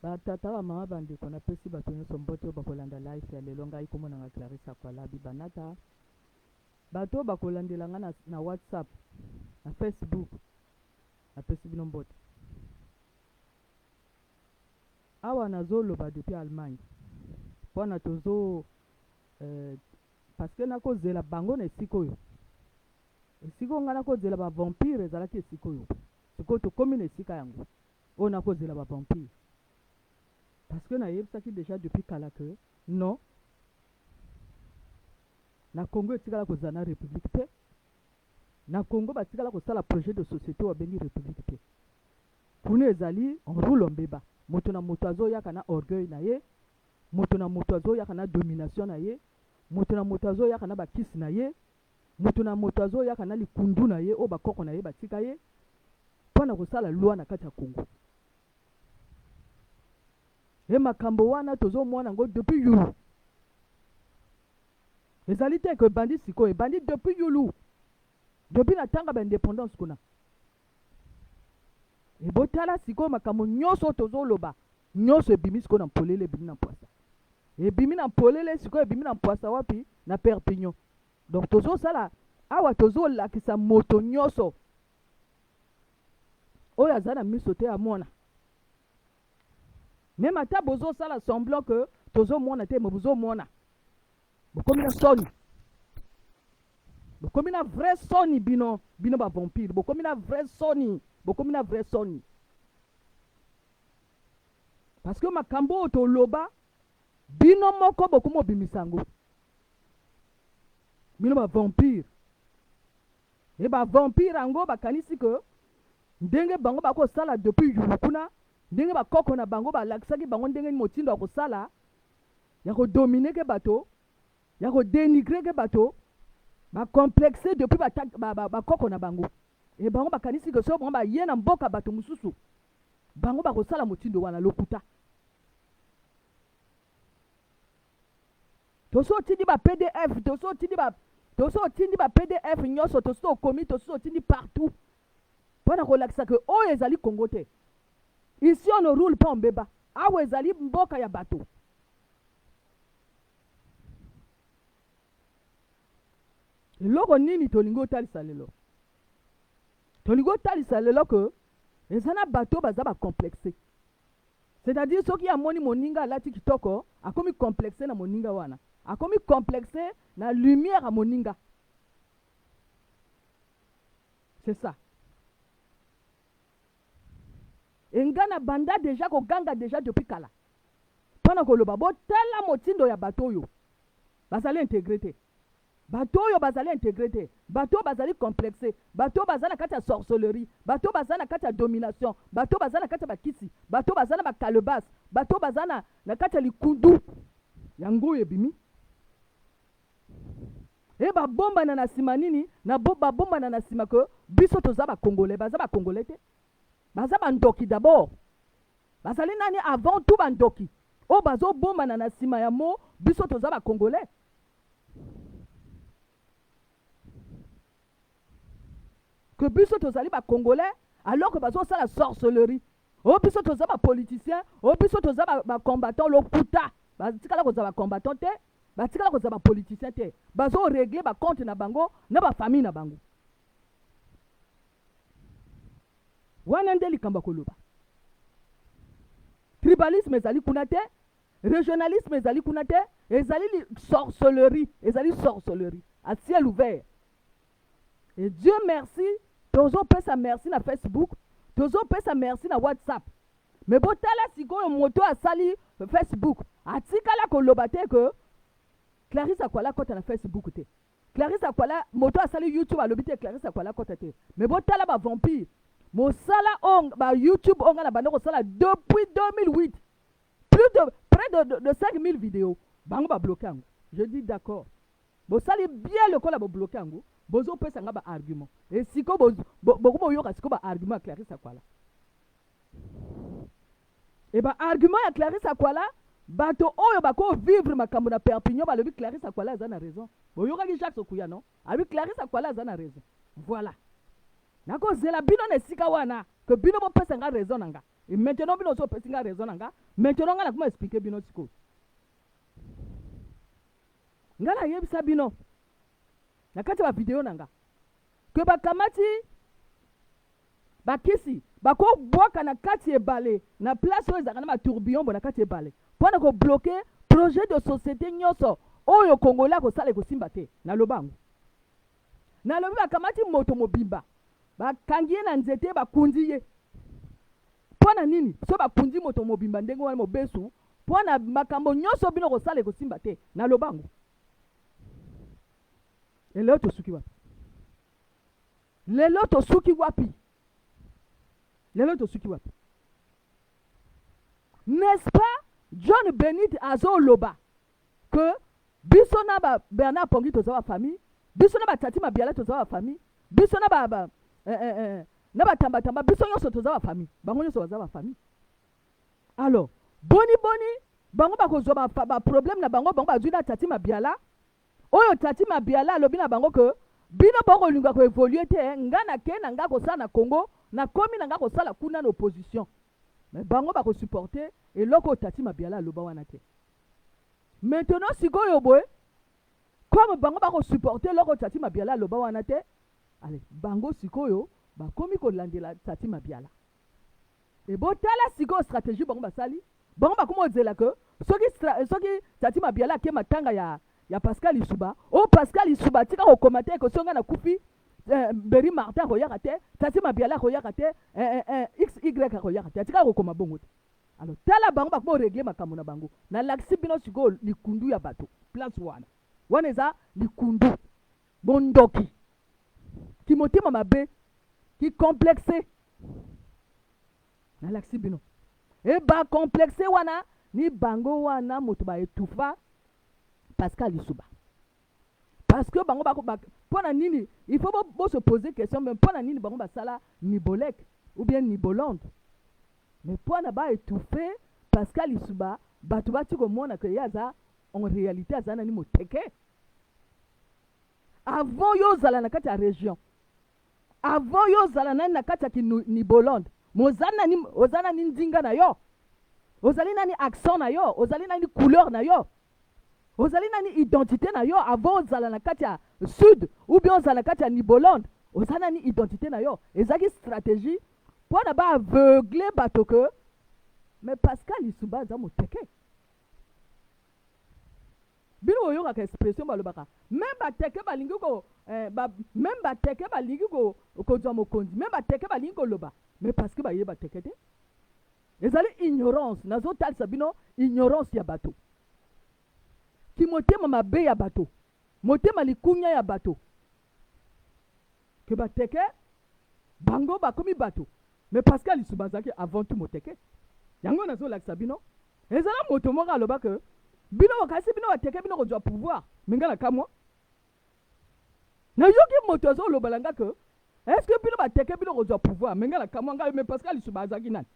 Ba tata ba mama ba ndeko na pesi bato nionso mbote oyo bakolanda live ya lelo ngai kombo nanga Clarisse Akwalabi Banata bato oyo bakolandela nga na WhatsApp na Facebook na pesi bino mbote awa nazo loba depuis Allemagne pona tozo parce que nako zela bango na esika oyo esika oyo nga nako zela ba vampire ezalaki esika oyo sikoyo tokomi na esika yango Oyo nako zela ba vampire parce que na yebisaki dejà depuis kala que non na Congo etikala kozala na republique te na Congo batikala kosala projet de société oyo babengi republique te kuna ezali on roule en beba moto na moto azoyaka na orgueil na ye moto na moto azoyaka na domination na ye moto na moto azoyaka na bakisi na ye Moto na moto azo yaka na likundu na ye oyo ba koko na ye ba tika ye pona kosala loi na kati ya Congo. Et makambo wana tozo mona yango depuis yulu. Ezali te que ebandi sikoyo, ebandi depuis yulu. Depuis na tanga ba independance kuna. Et botala sikoyo makambo nyoso oyo tozo loba, nyoso ebimi sikoyo na mpolele, ebimi na mpwasa. Ebimi na mpolele sikoyo, ebimi na mpwasa wapi? Na Perpignan. Donc tozo sala awa tozo lakisa moto nyoso oyo aza na miso te amona. Meme ata bozo sala semblant que tozo mona te, mais bozo mona. Bokomi na soni. Bokomi na vrai soni bino, bino ba vampire, bokomi na vrai soni, bokomi na vrai soni. Parce que makambo oyo toloba bino moko bokomi obimisa yango. Bino ba vampire. Et ba vampire yango bakanisi que ndenge bango bakosala depuis yulu kuna, ndenge bakoko na bango balakisaki bango ndenge motindo ya kosala ya ko dominer ke bato, ya ko denigrer ke bato, ba complexe depuis bakoko na bango. Et bango bakanisi que soki bango baye na mboka bato mosusu, bango bakosala motindo wana, lokuta. Tosi otindi ba PDF, tosi otindi ba tosi otindi ba PDF nyonso, tosi tokomi, tosi totindi partout pona kolakisa que oyo ezali Congo te. Ici on ne roule pas en beba. Awa ezali mboka ya bato. Eloko nini tolingi otalisa lelo? Tolingi otalisa lelo que eza na bato baza ba complexe. C'est-à-dire soki amoni moninga alati kitoko akomi complexe na moninga wana, akomi complexe na lumière ya moninga. C'est ça. Et nga na banda dejà koganga dejà depuis kala pona koloba botala motindo ya bato oyo bazali integre te. Bato oyo bazali integre te, bato oyo bazali complexe, bato oyo baza na kati ya sorcellerie, bato oyo baza na kati ya domination, bato oyo baza na kati ya bakisi, bato oyo baza na ba calebasse, bato oyo baza na, na kati ya likundu. Yango oyo ebimi. E babombana na sima nini? Na bo, babombana na sima que biso toza ba congolais, baza ba congolais te. Baza ba ndoki d'abord. Bazali nani avant tout ba ndoki oyo bazo bombana na sima ya mot biso toza ba congolais. Que biso tozali ba congolais alors que bazo sala sorcellerie. Oh biso toza ba politiciens, oh biso toza ba, ba combattants lokuta. Batikala kozala ba combattants te, batikala kozala ba politiciens te. Bazo régler ba compte na bango na ba famille na bango. Wana nde likambo ya koloba. Tribalisme ezali kuna te, Regionalisme ezali kuna te, ezali sorcellerie, ezali sorcellerie à ciel ouvert. Et Dieu merci, tozo pesa merci na Facebook, tozo pesa merci na WhatsApp. Mais botala sikoyo moto asali Facebook, atikala koloba te que Clarisse Akwala akota na Facebook te. Clarisse Akwala moto asali YouTube alobi te Clarisse Akwala akota te. Mais botala ba vampire. Mosala oyo ba YouTube oyo nga na banda kosala depuis 2008 plus de près de 5000 videos bango ba bloquer yango. Je dis d'accord. Bosali bien lokola bo bloquer yango, bozo pesa nga ba arguments. Et siko bo boyoka siko ba arguments ya Clarisse Akwala. Et ba arguments ya Clarisse Akwala, bato oyo bako vivre makambo na Perpignan balobi Clarisse Akwala aza na raison. Boyokaki Jacques Okuya non? Alobi Clarisse Akwala aza na raison. Voilà. Nakozela bino na esika wana que bino bopesa nga raison na nga. Et maintenant bino ozopesi nga raison na nga. Maintenant nga nakoma expliquer bino sikoyo. Nga nayebisa bino na kati ya bavideo na nga ke bakamati bakisi, bakobwaka na kati ebale, na place oyo ezalaka na batourbillon bo na kati ebale, mpo na kobloquer projet de société nyonso oyo Congolais akosala, ekosimba te. Naloba yango, nalobi bakamati moto mobimba, bakangi ye na nzete, bakundi ye. Mpo na nini? So bakundi moto mobimba ndenge wana mobesu, mpo na makambo nyonso bino kosala ekosimba te. Naloba yango. Elelo tosuki wapi? Lelo tosuki wapi? Lelo tosuki wapi? N'est-ce pas John Benit azoloba que biso na ba Bernard Pongi toza bafamille, biso na batati Mabiala toza bafamille, biso na ba, ba eh, eh, eh, na batambatamba, biso nyonso toza bafamille, bango nyonso baza bafamille? Alors boni boni bango bakozwa baproblème na bango? Bango bazwi na Tati Mabiala oyo. Tati Mabiala alobi na bango ke bino bokolinga koévoluer te, nga nake na nga kosala na Congo, nakomi na nga kosala kuna na opposition. Mais bango bakosupporter eloko oyo Tati Mabiala aloba wana te. Maintenant sikoyo boye, comme bango bakosupporter eloko oyo Tati Mabiala aloba wana te, ale bango sikoyo bakomi kolandela Tati Mabiala. Ebotala sikoyo stratégie bango basali. Bango bakomi kozela ke soki Tati Mabiala ake matanga ya Pascal Isuba, oyo Pascal Isuba atika kokoma te, ekosi nga nakufi, Beri Martin akoyaka te, Tati Mabiala akoyaka te, xy akoyaka te, atika kokoma bongo te. Alors tala, bango bakomi korégler makambo na bango. Nalakisi bino sikoyo likundu ya bato. Place wana wana eza likundu, bondoki, kimotema mabe, kicomplexe. Nalakisi bino e bacomplexe wana ni bango wana moto baétouffa Pascal Lisuba, parce que bango bako mpo na nini? Il faut bo se poser question. Mais mpo na nini bango basala Nibolek ou bien Nibolande? Mais mpo na baétouffe Pascal Lisuba, bato bati komona ke ye aza, en réalité aza nani? Moteke. Avant yo ozala na kati ya région, avant yo ozala nani na kati ya Nibolande, moza nani? Oza nani? Ndinga na yo ozali nani? Accent na yo ozali nani? Couleur na yo ozali nani? Identité na yo, avant ozala na kati ya sud ou bien ozala na kati ya Nibolande, oza nani? Identité na yo ezalaki stratégie mpo na baaveugle bato ke mais Pascal Lisuba aza moteke. Bino boyokaka expression balobaka, même bateke balingi ko même bateke balingi kozwa mokonzi, même bateke balingi koloba. Mais parce que bayeba teke te, ezali ignorance. Nazotalisa bino ignorance ya bato, kimotema mabe ya bato, motema likunya ya bato, ke bateke bango bakomi bato. Mais Pascal Lisuba azalaki avant tout moteke. Yango nazolakisa bino. Ezala moto moko aloba ke bino bakasi, bino bateke, bino kozwa pouvoir. Me nga na kamwa, nayoki moto azolobala nga ke est ce que bino bateke, bino kozwa pouvoir? Me nga na kamwa ngai, mais Pascal Lisuba azalaki nani?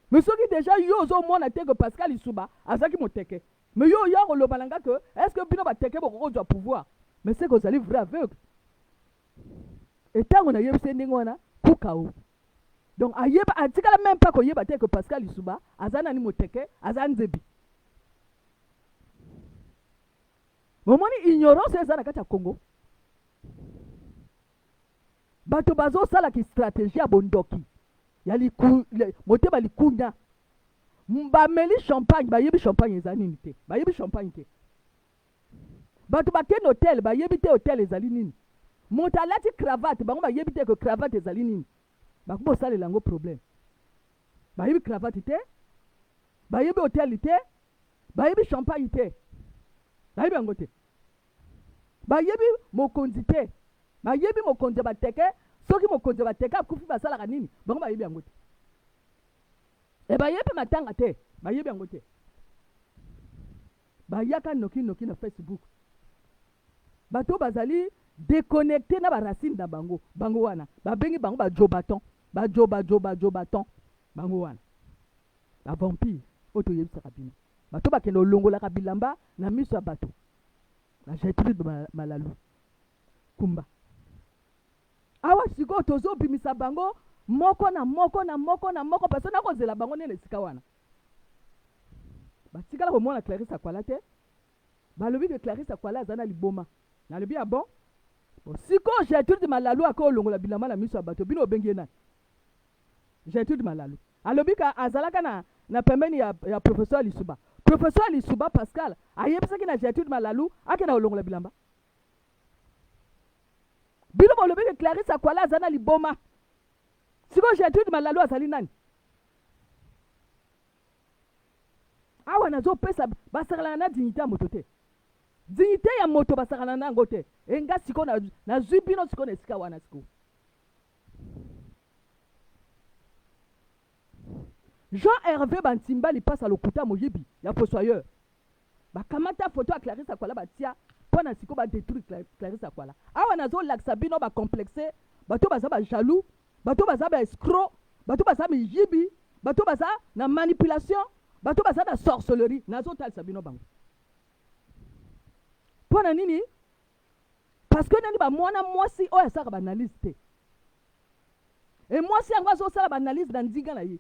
Mais soki déjà yo ozomona te ke Pascal Lisuba azalaki moteke, mais yo oya koloba na nga ke est ce que bino bateke bokokozwa pouvoir, mais c'est que ozali vrai aveugle. Etango nayebisi ndenge wana kukao, donc ayeba, atikala même pas koyeba te ke Pascal Lisuba aza nani? Moteke, aza nzebi. Bomoni ignorance eza na kati ya Congo. Bato bazosalaka stratégie ya bondoki ya motema likunya. Bameli champagne, bayebi champagne eza nini te, bayebi champagne te. Bato bakende hotel, bayebi te hotel ezali nini. Moto alati cravate, bango bayebi te ke cravate ezali nini. Bakomi kosalela yango problème. Bayebi cravate te, bayebi hotel te, bayebi champagne te, bayebi yango te. Bayebi mokonzi te, bayebi mokonzi ya bateke. Soki mokonzi ya bateke akufi, basalaka nini? Bango bayebi yango te. E bayebi matanga te, bayebi yango te. Bayaka nokinoki na Facebook. Bato bazali déconnecté na baracine na bango. Bango wana babengi bango bajobaton, bajobajobajobaton. Bango wana bavampire oyo toyebisaka bino. Bato bakende olongolaka bilamba na miso ya bato na Gertrude Malalu Kumba. Awa sikoyo tozobimisa bango. moko na moko na moko na moko, parce que nakozela bango nde na esika wana. Batikala komona Clarisse Akwala te. Balobi ke Clarisse Akwala aza na liboma. Nalobi ah bon? Bon, sikoyo Gertrude Malalu akoki kolongola bilamba na miso ya bato, bino bobengi ye nani? Gertrude Malalu alobi ka azalaka na na pembeni ya, ya professeur Lisuba. Professeur Lisuba Pascal ayebisaki na Gertrude Malalu akenda kolongola bilamba. Bino bolobi ke Clarisse Akwala aza na liboma. Sikoyo Gertrude Malalu azali nani? Awa nazopesa basakalaka na dignité ya moto te. Dignité ya moto basakana na yango te. E nga sikoyo nazwi bino sikoyo na esika wana sikoyo. Jean Herve Bantimba lipasa lokuta moyibi ya fossoyeur. Bakamata photo ya Clarisse Akwala batia mpo na sikoyo ba detruire Clarisse Akwala. Awa nazolakisa bino ba complexe, bato baza ba jaloux, bato baza ba escroc, bato baza miyibi, bato baza na manipulation, bato baza na sorcellerie. Nazotalisa bino bango. Mpo na nini? Parce que nani ba mwana mwasi oyo asalaka ba analyse te. E mwasi yango azosala ba analyse na ndinga na ye.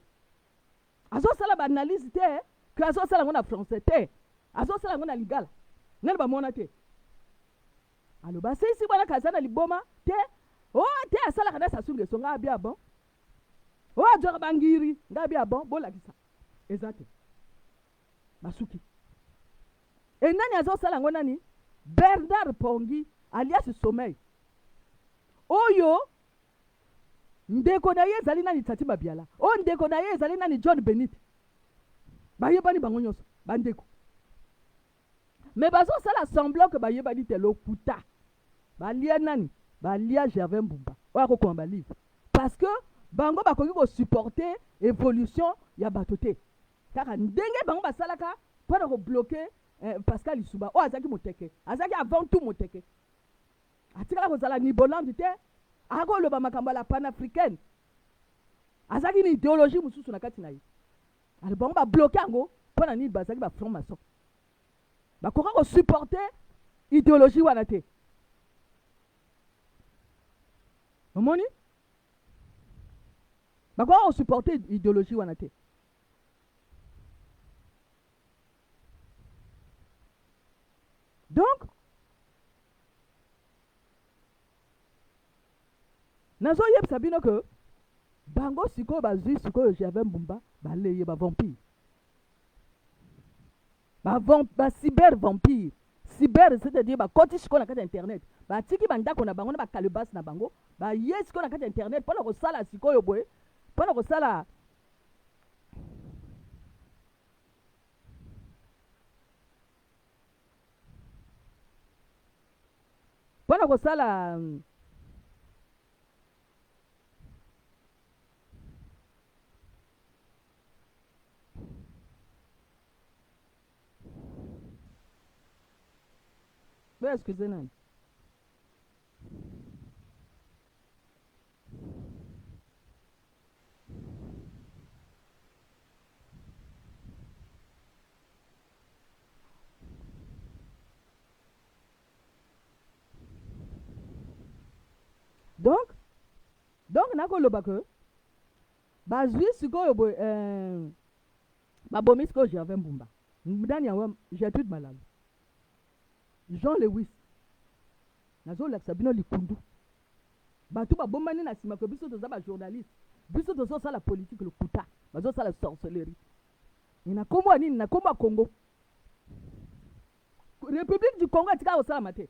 Azosala ba analyse te que azosala yango na français te. Azosala yango na lingala. Nani ba mwana te. Aloba sisi bwana kaza na liboma te. Oh te asalaka na Sassou Nguesso nga abia bon. Oh azwaka bangiri nga abia bon bolakisa. Eza te. Basuki. E nani azosala yango nani? Bernard Pongi alias Sommeil. Oyo ndeko na ye ezali nani Tati Mabiala. Oyo ndeko na ye ezali nani John Benite. Bayebani bango nyonso bandeko. Mais bazosala semblant que bayebani te lokuta. Balia nani? Balia Gervais Mbumba oyo akokoma ba livre. Parce que bango bakoki ko supporter evolution ya bato te. Kaka ndenge bango basalaka mpo na ko bloquer eh, Pascal Lisuba oyo azalaki moteke, azalaki avant tout moteke. Atikala kozala Nibolande te, akoloba makambo ya la panafricaine. Azalaki na ideologie mosusu na kati na ye. Alors bango ba bloquer yango mpo na nini? Bazalaki ba franc maçon. Bakoka ko supporter ideologie wana te. Omoni? Bakoka ko supporter ideologie wana te. Donc nazoyebisa bino ke bango sikoyo bazwi sikoyo Gervais Mbumba baleye ba vampire ba, ba cyber vampire cyber c'est-à-dire bakoti sikoyo na kati ya internet batiki bandako na bango na bakalebase na bango baye sikoyo na kati ya internet mpo na kosala sikoyo boye mpo na kosala mpo na kosala Bo excuse nani? Donc, donc nakoloba que bazwi sikoyo boye eh, babomi sikoyo Gervais Mbumba nani yango Gertrude Malalu Jean Lewis nazolakisa bino likundu bato babombani na nsima ke biso toza ba journaliste biso tozosala politique lokuta bazosala sorcellerie e na nkombo ya nini na nkombo ya Congo République du Congo etikala kosalama te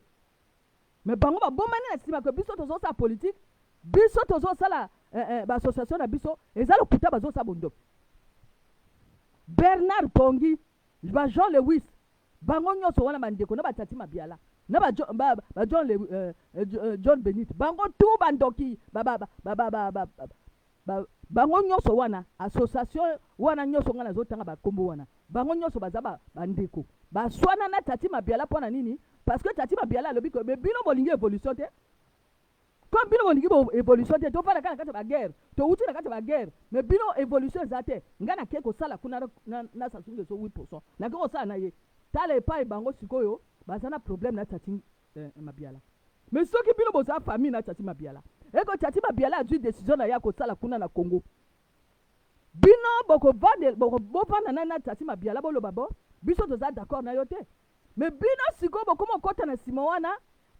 mais bango babombani na nsima ke biso tozosala politique biso tozosala eh, eh, baassociation na biso eza lokuta bazosala bondoki Bernard Pongi ba Jean Lewis bango nyonso wana bandeko na batati Mabiala na ba, ba, ba John, Le, eh, eh, John Benit bango tu bandoki ba, ba, ba, ba, ba, ba, ba, ba, bango nyonso wana association wana nyonso ngai nazotanga bakombo wana bango nyonso baza bandeko ba baswana na Tati Mabiala mpo na nini parce que Tati Mabiala alobi ke me bino bolingi évolution te comme bino bolingi bo évolution te tofanda kaka na kati ya baguerre towuti na kati ya baguerre mais bino évolution eza te ngai nake kosala kuna na, na, na Sassou Nguesso 8 nake kosala na ye tala epai bango sikoyo baza na problème na Tati eh, Mabiala mais soki bino boza famille na Tati Mabiala Eko Tshati Mabiala azwi decision na ye akosala kuna na Congo. Bino bokovandela boko bovanda na na Tshati Mabiala boloba bo biso toza d'accord na yo te. Mais bino sikoyo bokoma okota na sima wana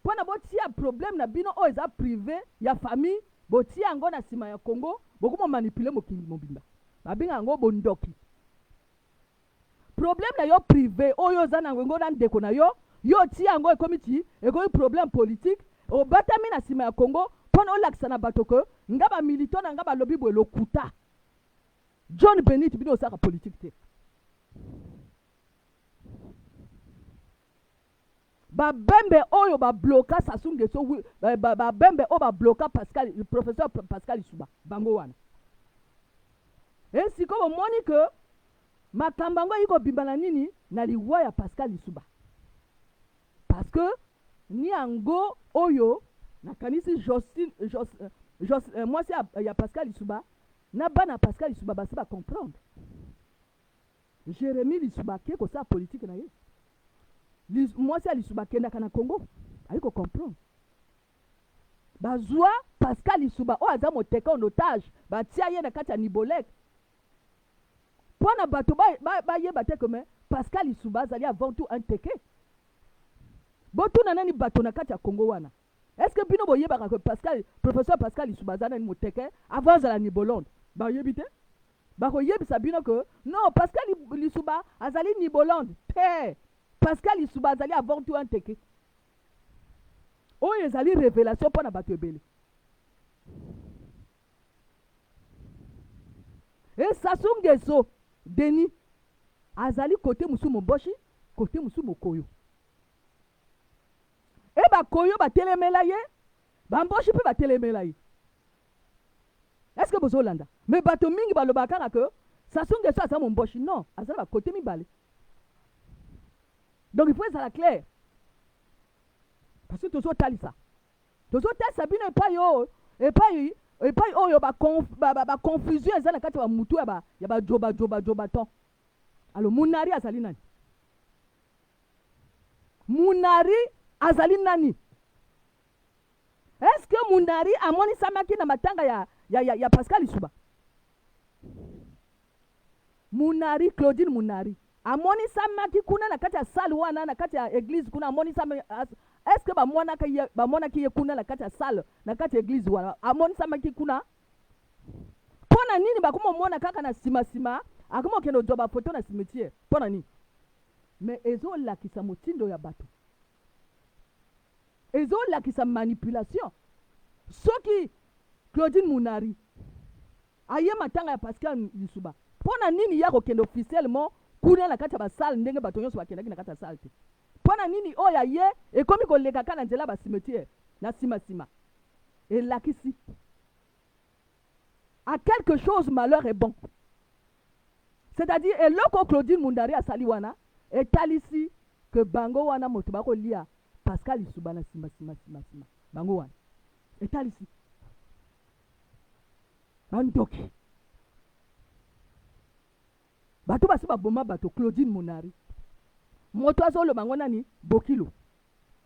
pona botia problème na bino oyo eza prive ya famille botia yango na sima ya Congo bokoma manipuler mokili mobimba. Babenga yango bondoki. Problème na yo prive oyo oza na yango na ndeko na yo, yo otie yango ekomi ti ekomi problème politique, obatami na sima ya Congo pona olakisa na bato que nga ba militants na nga balobi boye lokuta. John Benit bino osaka politique te. Ba bembe oyo ba bloka Sassou Nguesso ba bembe oyo ba bloka Pascal professeur Pascal Lisuba bango wana. Et sikoyo bomoni que makambo yango eyi kobima na nini na liwa ya Pascal Lisuba. Parce que ni yango oyo nakanisi Jocelyne Jos, Jos, mwasi ya, ya Pascal Lisuba na bana ya Pascal Lisuba basi ba comprendre. Jeremie Lisuba ake kosala politique na ye. Mwasi ya Lisuba akendaka na Congo, ayi ko comprendre. Bazwa Pascal Lisuba oyo aza moteka en otage, batia ye na kati ya Nibolek. Mpo na bato bayeba ba, ba te que mais Pascal Lisuba azali avant tout un teke. Botuna nani bato na kati ya Congo wana. Est-ce que bino boyebaka que Pascal, professeur Pascal Lisuba aza nani moteke avant azala Nibolonde? Bayebi te? Bakoyebisa bino que non Pascal Lisuba azali Nibolande te. Pascal Lisuba azali avant tout un teke. Oyo ezali revelation mpo na bato ebele. Et Sassou Nguesso Denis azali kote mosusu moboshi, kote mosusu mokoyo. E bakoyo batelemela ye, bamboshi mpe batelemela ye. Est-ce que bozo landa? Mais bato mingi balobaka kaka que Sassou Nguesso aza momboshi. Non, aza na ba cote mibale. Donc il faut ezala clair. Parce que tozo talisa. Tozo talisa bino epai oyo, epai epai oyo ba ba, ba, ba confusion eza na kati ya ba mutu ya ba ya ba joba joba joba ton. Alors Munari azali nani? Munari azali nani? Est-ce que Munari amonisamaki na matanga ya, ya, ya, ya Pascal Lisuba? Munari, Claudine Munari amonisamaki kuna na kati ya salle wana na kati ya eglise kuna amonisami. Est-ce que bamonaki ye, bamonaki ye kuna na kati ya salle na kati ya eglise wana amonisamaki kuna? Mpo na nini bakomomona kaka na nsima nsima akomokende kozwa bafoto na cimetière? Mpo na nini? Mais ezolakisa motindo ya bato. Ezo lakisa manipulation. Soki Claudine Munari aye matanga ya Pascal Lisuba, pona nini ye akokende officiellement kuna na kati ya ba salle ndenge bato nyonso bakendaki na kati ya salle te? Pona nini oyo ya ye ekomi koleka kaka na nzela ya ba cimetière na sima sima? Elakisi à quelque chose malheur est bon. C'est-à-dire eloko Claudine Mundari asali wana etalisi que bango wana moto bakolia Pascal Lisuba na sima sima sima sima bango wana etalisi bandoki bato basi baboma bato. Claudine Munari moto azoloba ngo nani? Bokilo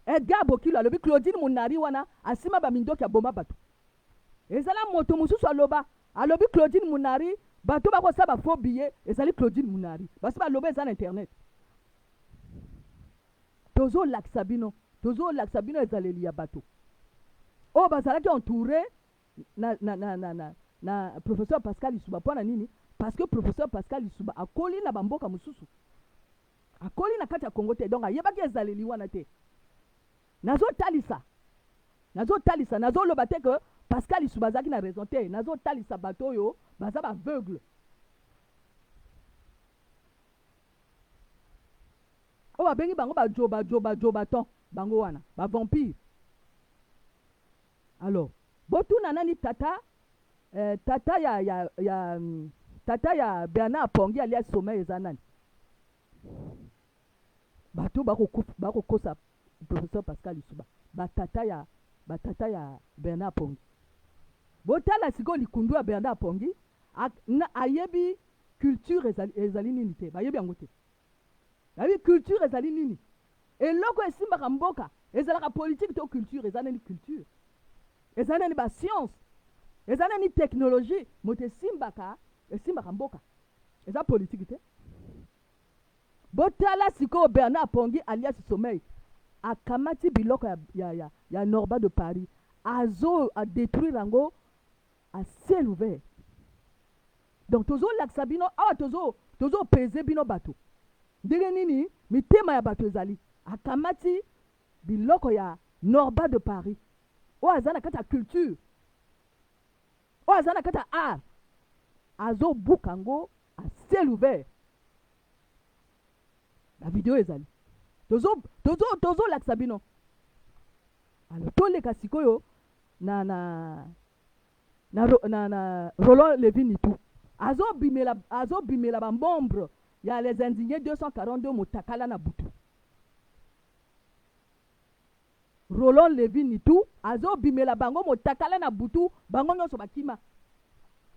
Edgar Bokilo alobi Claudine Munari wana asima bamindoki aboma bato. Ezala moto mosusu aloba, alobi Claudine Munari bato bakosala ba faux billet ezali Claudine Munari basi baloba eza na internet. Tozolakisa bino, tozolakisa bino ezaleli ya bato oyo bazalaki entouré na, na, na, na, na, na professeur Pascal Lisuba. Mpo na nini? Parce que professeur Pascal Lisuba akoli na bamboka mosusu, akoli na kati ya Congo te, donc ayebaki ezaleli wana te. Nazotalisa, nazotalisa, nazoloba te que Pascal Lisuba azalaki na raison te, nazotalisa bato oyo baza ba aveugle oyo babengi bango ba joba joba joba ton bango wana ba vampire. Alors botuna nani tata eh, tata ya, ya, ya, tata ya Bernard Pongi alias Sommeil eza nani? Bato bakokosa professeur Pascal Lisuba, batata ya batata ya Bernard Pongi. Botala sikoyo likundu ya Bernard Pongi, ayebi culture ezali, ezali nini te, bayebi yango te. Bayebi culture ezali nini? Eloko esimbaka mboka ezalaka politique to culture? Eza nini culture? Eza nani ba science, eza nani technologie moto esimbaka, esimbaka mboka. Eza politique te. Botala sikoyo Bernard Pongi alias Sommeil akamati biloko ya, ya, ya, ya Norba de Paris azo a detruire yango à ciel ouvert. Donc tozolakisa bino awa, tozo tozo pese bino bato ndenge nini mitema ya bato ezali. Akamati biloko ya Norba de Paris oyo aza na kati ya culture, oyo aza na kati ya art, azobuka yango à ciel ouvert. Ba video ezali, tozolakisa tozo, tozo bino. Alors toleka sikoyo na na na, na, na Roland Levi Nitu azobimela azobimela bamembre ya les indignés 242 motakala na butu. Roland Levi Nitu azobimela bango motakala na butu, bango nyonso bakima.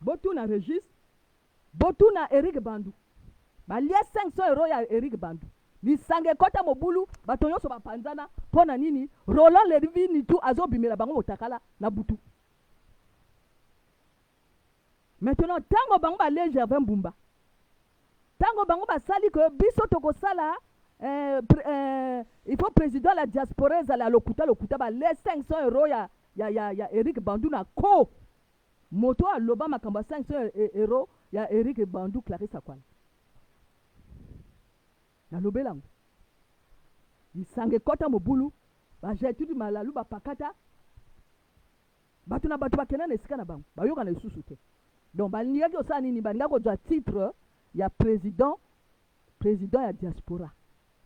Botuna Regis, botuna Eric Bandu, balia 500 € ya Eric Bandu, lisanga ekɔta mobulu, bato nyonso bapanzana. Mpo na nini? Roland Levi Nitu azobimela bango motakala na butu. Maintenant ntango bango balie Gervais Mbumba, ntango bango basali ke biso tokosala il faut président la diaspora ezala ya lokuta lokuta, balie 500 € ya Eric Bandu na ko moto aloba makambo ya 500 € ya Eric Bandu. Clarisse Akwala nalobela yango, lisanga ekɔta mobulu, bagertrude Malalu bapakata bato na bato bakenda na esika na bango, bayokana lisusu te. Donc balingaki kosala nini? Balingaki kozwa titre ya président ya diaspora.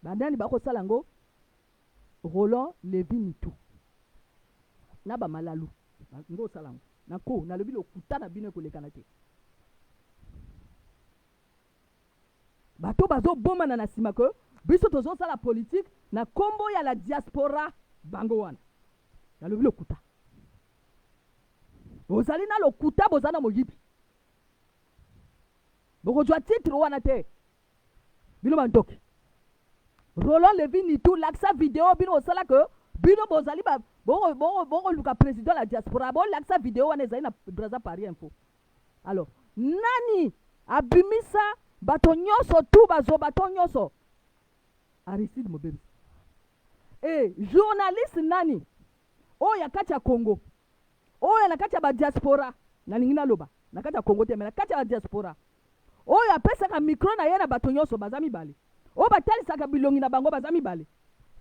Banani bakosala yango? Roland Levi Nitu na bamalalu ngo osala yango na ko nalobi lokuta na bino ekolekana te. Bato bazobomana na nsima ke biso tozosala politique na nkombo ya la diaspora, bango wana nalobi lokuta. Bozali na lokuta, boza na moyibi, bokozwa titre wana te, bino bandoki. Roland Levi Nitu, lakisa video bino bosala ke bino bozali bokoluka président la diaspora. Bolakisa video wana, ezali na Braza Paris Info. Alors nani abimisa bato nyonso tu bazwa bato nyonso? Aristide Mobebisi. E journaliste nani oyo ya kati ya Congo, oyo na kati ya badiaspora, nalingi naloba na kati ya Congo te, me na kati ya badiaspora, oyo apesaka micro na ye na bato nyonso? Baza mibale oyo batalisaka bilongi na bango, baza mibale: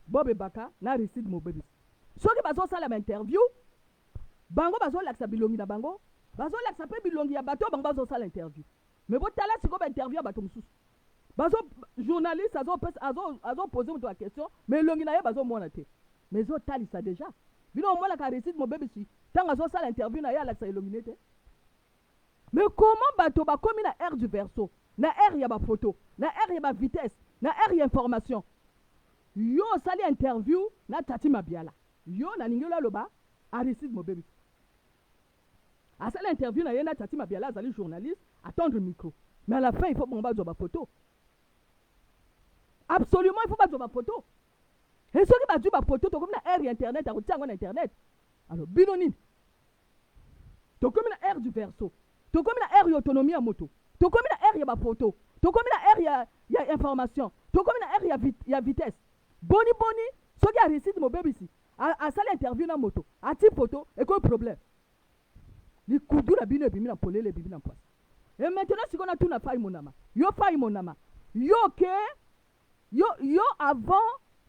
Bob Ebaka na Aristide Mobebisi. Soki bazosala bainterview, bango bazolakisa bilongi na bango, bazolakisa mpe bilongi ya bato oyo bango bazosala interview. Me botala sikoyo bainterview ya bato mosusu, bazo journaliste azopose moto ya question, me elongi na ye bazomona te. Me ezotalisa déjà bino omonaka Aristide Mobebisi ntango azosala interview na ye, alakisa elongi ne te. Mais comment bato bakomi na ère du verso, na ère ya bafoto, na ère ya bavitesse, na ère ya information? Yo osali interview na Tati Mabiala, yo nalingi olo aloba Aristide Mobebisi asali interview na ye na Tati Mabiala, azali journaliste, atendre micro, mais à la fin il faut bango bazwa bafoto. Absolument, il faut bazwa bafoto. E soki bazwi bafoto, tokomi na ère ya internet, akotia yango na internet. Alors bino nini? Tokomi na ère du verso, tokomi na ère ya autonomie ya moto, tokomi na ère ya bafoto, tokomi na ère ya information, tokomi na ère ya vitesse. Boni boni soki Aristide Mobebisi asali interview na moto, ati foto, ekomi problème? Likudu na bino ebimi na polele, ebimi na mpwasa. E maintenant sikoyo natuna Fai Monama, yo Fai Monama, yo ke yo avant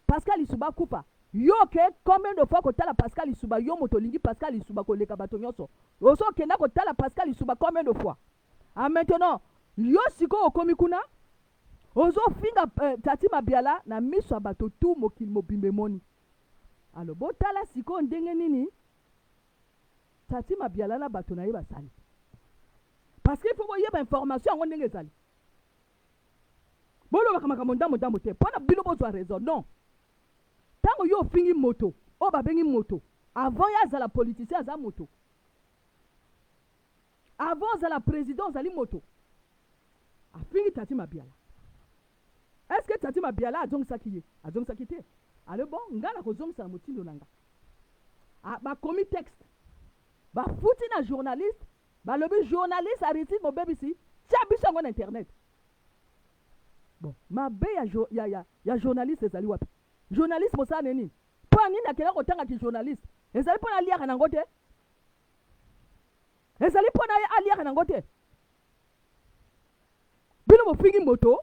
Pascal Lisuba akufa, yo ke combien de fois kotala Pascal Lisuba? Yo moto olingi Pascal Lisuba koleka bato nyonso, ozo okenda kotala Pascal Lisuba combien de fois? Ah, maintenant yo sikoyo okomi kuna, ozofinga Tati Mabiala na miso ya bato tu, mokili mobimba emoni. Alors botala sikoyo ndenge nini Tati Mabiala na bato na ye basali, parce que il faut boyeba information yango ndenge ezali. Bolobaka makambo ndambo ndambo te mpo na bino bozwa raison. Non, ntango yo ofingi moto oyo babengi moto, avant ye azala politicien aza moto, avant ozala président ozali moto. Afingi Tati Mabiala, est ce que Tati Mabiala azongisaki ye? Azongisaki te. Ale bon, ngai nakozongisa na motindo na nga. Bakomi texte. Bafuti na journaliste, balobi journaliste Aristide Mobebisi tia biso yango na internet. Bon, mabe ya, ya, ya, ya journaliste ezali wapi? Journaliste mosala ne nini? Mpo ya nini akenda kotanga ki journaliste? Ezali mpo na aliaka nango te? Ezali mpo na ye aliaka nango te? Bino bofingi moto,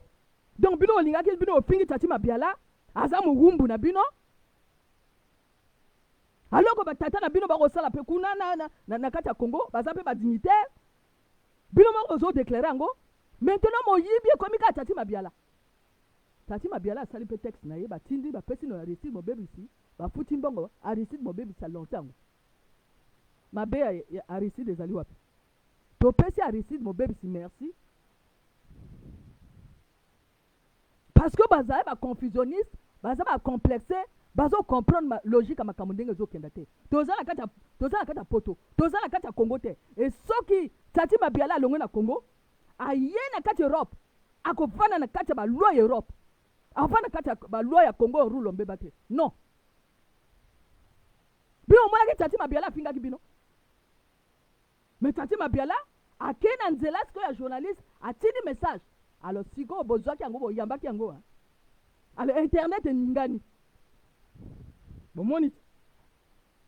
donc bino bolingaki bino bofingi Tati Mabiala, aza mowumbu na bino. Alors que ba tata na bino bakosala pe kuna na, na, na, na kati ya Congo, baza pe ba dignitaire. Bino moko bozo declarer yango. Maintenant moyibi ekomi kaka Tati Mabiala. Tati Mabiala asali pe texte na ye, batindi, bapesi na Aristide Mobebisi, bafuti mbongo, Aristide Mobebisi a lancer yango. Mabe ya, ya Aristide ezali wapi? Topesi Aristide Mobebisi merci. Parce que bazali ba confusionniste, baza ba complexe, bazo comprendre ma logique ya makambo ndenge ezokenda te. Toza na kati ya toza na kati ya poto, toza na kati ya Congo te. Et soki Tati Mabiala alongwe na Congo, aye na kati ya Europe, akovanda na kati ya ba loi ya Europe. Akovanda na kati ya ba loi ya Congo Rulo Mbeba te. Non. Bino omonaki Tati Mabiala afingaki bino? Mais Tati Mabiala akei na nzela sikoyo ya journaliste atindi message. Alors sikoyo bozwaki yango boyambaki yango hein? Alors internet eningani. Bomoni?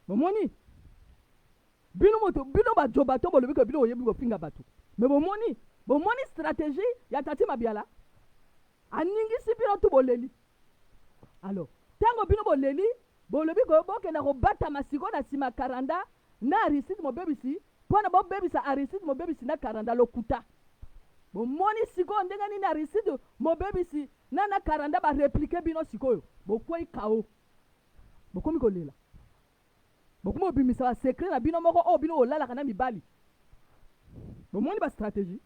Bomoni? Bino moto bino ba jobato bolobi ke bino boyebi kofinga bato. Mais bomoni? Bomoni stratégie ya Tati Mabiala? Aningisi bino tu boleli. Alors tango bino boleli bolobi ko bokenda kobatama sikoyo na sima karanda na Aristide mobebisi pona bobebisa Aristide mobebisi na karanda lokuta. Bomoni sikoyo ndenge nini Aristide mobebisi na na karanda ba repliquer bino sikoyo bokwei KO. Bokomi kolela. Bokomi kobimisa ba secret na bino moko oyo bino bolalaka na mibali. Bomoni ba strategie?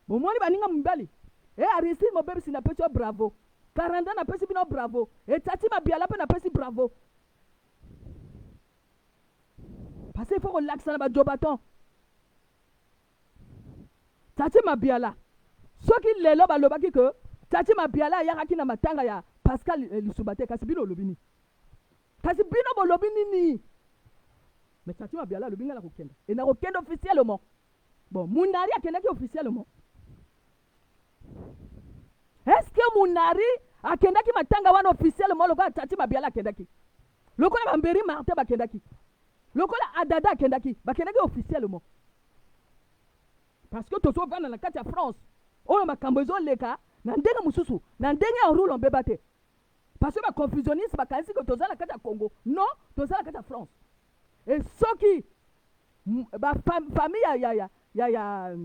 Bomoni baninga mibali? Eh Aristide mobebisi napesi yo bravo. Karanda napesi bino bravo. Et Tati Mabiala pe napesi bravo. Parce qu'il faut kolakisa na ba jobaton. Tati Mabiala soki lelo balobaki que Tati Mabiala ayakaki na matanga ya Pascal eh, Lisuba te kasi bino olobi nini? Kasi bino bolobi nini? Mais Tati Mabiala alobi ngai nakokenda et nakokenda officiellement. Bon, Munari akendaki officiellement. Est-ce que Munari akendaki matanga wana officiellement lokola Tati Mabiala akendaki? Lokola Bamberi Martin bakendaki? Lokola Adada akendaki? Bakendaki officiellement. Parce que tozovanda na kati ya France oyo makambo ezoleka na ndenge mosusu, na ndenge ya roulo mbeba te. Parce que ba confusionnistes bakanisi que toza na kati ya Congo. Non, toza na kati ya France. Et soki ba famille ya ya ya ya ya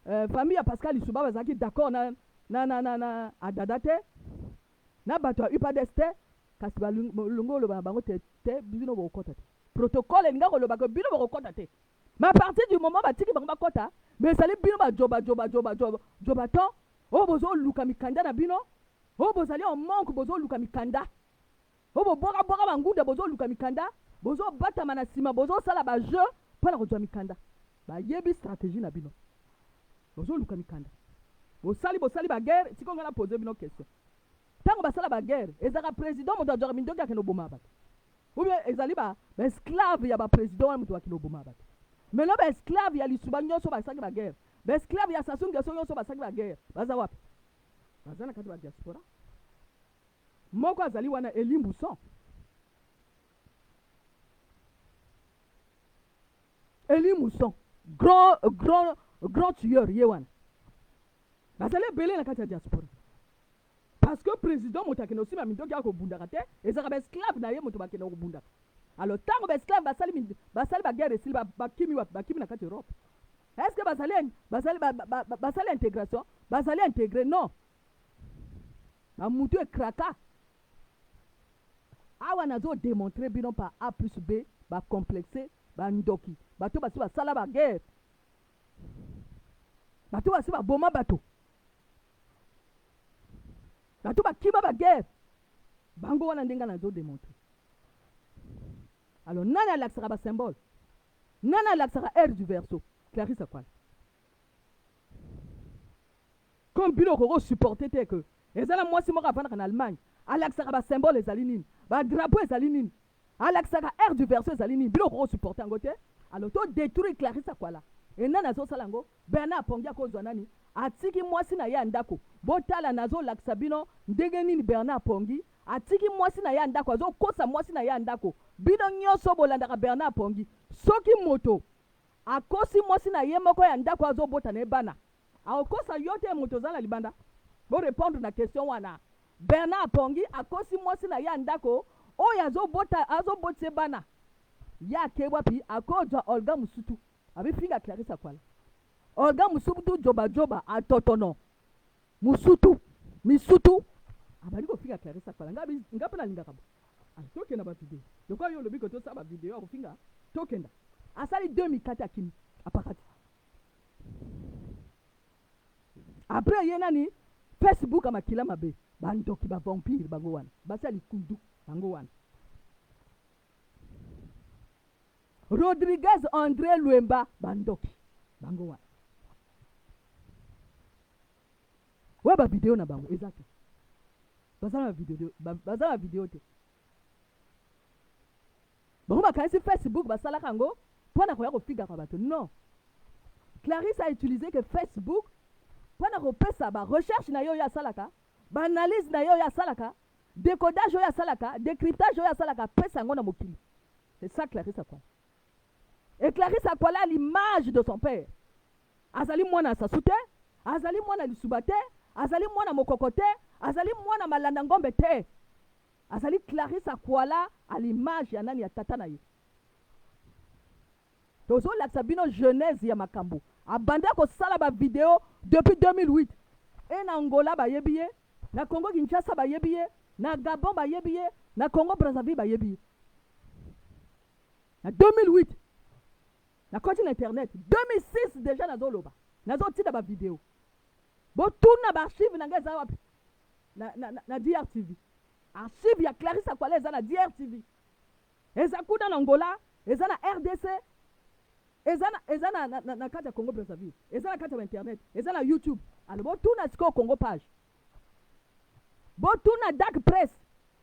euh, famille ya Pascal Lisuba bazalaki d'accord na na na na, na Adada te na bato ya UPADES te, kasi balongi oloba na bango te te bino bokokota te. Protocole elinga koloba ke bino bokokota te. Mais à partir du moment batiki bango bakota, mais ezali bino ba joba joba joba joba joba ton oyo bozoluka mikanda na bino, oyo bozali en manque bozoluka mikanda. Oyo bobwaka bwaka ba ngunda bozo luka mikanda, bozo batama na sima bozo sala ba jeux pona kozua mikanda. Ba yebi strategie na bino. Bozo luka mikanda. Bosali bosali ba guerre, sikoyo nga na poser bino question. Tango basala ba guerre, ezalaka president moto azuaka mindoki akende koboma bato? Ou bien ezali ba ba esclaves ya ba president wana moto bakende koboma bato? Maintenant ba esclaves ya Lisuba nionso basalaki ba guerre, ba esclaves ya Sassou Nguesso nionso basalaki ba guerre, baza wapi? Baza na kati ba diaspora. Moko azali wana Elie Mbuson. Elie Mbuson, grand grand grand tueur ye wana. Bazali ebele na kati ya diaspora. Parce que président moto akende kosimba mindoki akobundaka te, ezalaka ba esclave na ye moto bakende kobundaka. Alors tango ba esclave basali basali ba guerre esili bakimi wapi? Bakimi na kati Europe. Est-ce que bazali bazali basali intégration? Bazali intégré? Non. Ba mutu e craka. Awa nazo demontrer bino par A plus B ba complexe, ba ndoki, bato basi basala ba guerre, bato basi baboma bato, bato bakima ba guerre, bango wana nde nga nazo demontrer. Alors nani alakisaka ba symbole? Nani alakisaka aire du verso? Clarisse Akwala. Comme bino okoki ko supporter te que eza na mwasi moko avandaka na Allemagne alakisaka ba symbole ezali nini, ba drapeau ezali nini, alakisaka aire du verso ezali nini, bino okoki ko supporter yango te. Alors to détruire Clarisse Akwala. E nani azosala yango? Bernard Pongi akozwa nani? Atiki mwasi na ye ya ndako. Botala, nazolakisa bino ndenge nini Bernard Pongi atiki mwasi na ye ya ndako, azokosa mwasi na ye ya ndako. Bino nyonso bolandaka Bernard Pongi. Soki moto akosi mwasi na ye moko ya ndako azobota na ye bana, akokosa yo te moto oza na libanda? Bo répondre na question wana. Bernard Pongi akosi mwasi na ye ya ndako oyo azobota, azobotisa ye bana. Ye ake wapi? Akozwa Olga Musutu. Abifinga Clarisse Akwala. Olga Musutu joba joba atotono. Musutu, misutu. Abandi kofinga Clarisse Akwala. Nga nga mpe nalingaka bo. Ah, tokenda ba video. Lokola yo olobi ko tosala ba video ya kofinga, tokenda. Asali deux mikate akimi. Apakati. Après ye nani? Facebook ya makila mabe. Bandoki ba vampire bango wana. Basi ya likundu bango wana. Rodriguez Andre Luemba bandoki bango wana. Oyo ba video na bango eza te. Baza na video, baza na video te. Bango bakanisi Facebook basalaka yango mpo na koya kofingaka bato. Non. Clarisse a utilisé que Facebook mpo na kopesa ba recherche na ye oyo asalaka, ba analyse na ye oyo asalaka, decodage oyo asalaka, décryptage oyo asalaka, apesa yango na mokili. C'est ça Clarisse Akwala. Et Clarisse Akwala a l'image de son père. Azali mwana ya Sassou te, azali mwana Lisuba te, azali mwana Mokoko te, azali mwana Malanda Ngombe te. Azali Clarisse Akwala à l'image ya nani? Ya tata na ye. Tozolakisa bino genèse ya makambo. Abanda kosala ba video depuis 2008. E na Angola bayebi ye, na Congo Kinshasa bayebi ye, na Gabon bayebi ye, na Congo Brazzaville bayebi ye. Na 2008 nakoti na internet, 2006 deja nazoloba, nazotinda ba video. Botuna ba archive na ngai eza wapi? Na DRTV. Archive ya Clarisse Akwala eza na DRTV. Eza kuna na Angola, eza na RDC, eza na, eza na, na, na, na kati ya Congo Brazzaville, eza na kati ya internet, eza na YouTube. Alors botuna sikoyo Congo page. Botuna Dark Press,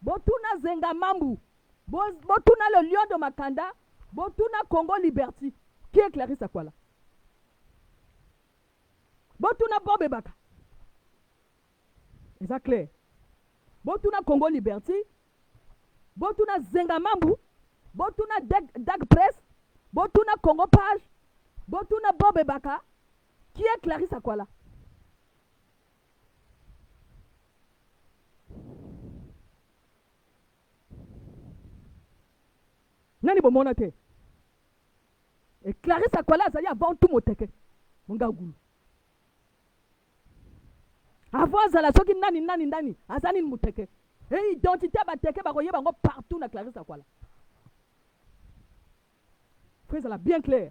botuna Zenga Mambu, botuna le Lion de Makanda, botuna Congo Liberty. Qui est Clarisse Akwala? Botuna Bob Ebaka. Eza clair. Botuna Congo Liberty, botuna Zenga Mambu, botuna Dark Press, botuna Congo Page, botuna Bob Ebaka. Qui est Clarisse Akwala? Nani bomona te? Et Clarisse Akwala azali avant tout moteke mongagulu. Avant azala soki nani nani nani, aza nini? Moteke. E identité ya bateke bakoyeba yango partout na Clarisse Akwala. Faut ezala bien clair.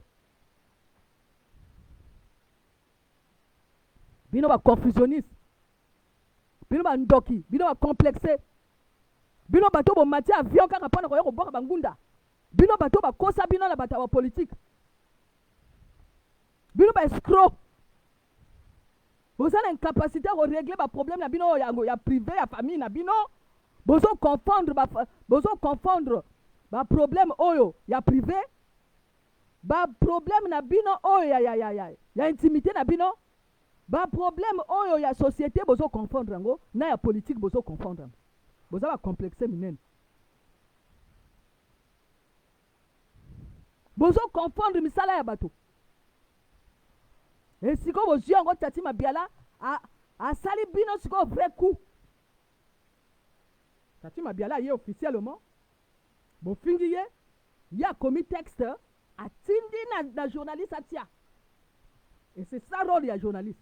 Bino ba confusionniste, bino ba ndoki, bino ba complexe, bino bato bomati avion kaka mpona koya kobwaka bangunda, bino bato bakosa bino na bato ya bapolitike, bino ba escroc, boza na incapacité ya korégler baproblème na bino ya privé, ya famille na bino. Bozo confondre baproblème oyo ya privé, baproblème na bino oyo ya intimité na bino, baproblème oyo ya société, bozo confondre yango na ya politique. Bozo confondre yango, boza bacomplexe minene. Bozo confondre misala ya bato. Esikoyo bozwi yango, Tati Mabiala asali bino sikoyo vrai coup. Tati Mabiala aye officiellement, bofingi ye, ye akomi texte, atindi na journaliste atia. Et c'est ça rôle ya journaliste.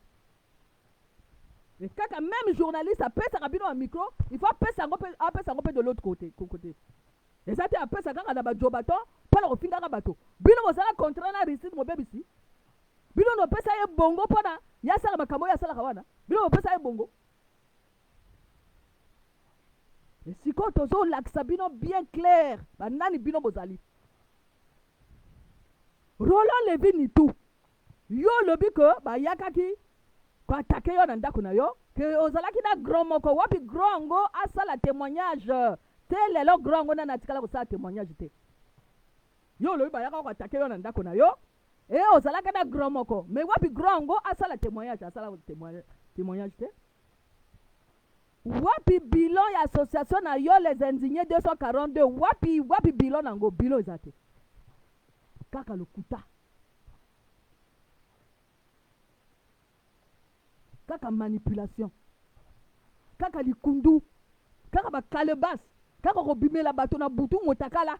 Et kaka même journaliste apesaka bino ya micro, il faut apesa yango mpe, apesa yango mpe de l'autre côté. Eza te apesa kaka na bajobaton mpona kofingaka bato. Bino bozala contrat na Aristide Mobebisi. Bino nopesa ye bongo mpona ye asala makambo oyo asalaka wana. Bino bopesa ye bongo. Sikoyo tozolakisa bino bien clair banani bino bozali. Roland Levi Nitu, yo olobi ke bayakaki koattaquer yo na ndako na yo, ke ozalaki na grand moko. Wapi grand yango? Asala témoignage te. Lelo grand yango nani atikala kosala témoignage te. Yo olobi bayaka ko attaquer yo na ndako na yo e ozalaka na grand moko mais wapi grand yango asala témoignage? Asala témoignage te. Wapi bilan ya association na yo les indignés 242? Wapi, wapi bilan nango? Bilan eza te, kaka lokuta, kaka manipulation, kaka likundu, kaka bakalebase, kaka kobimela bato na butu motakala,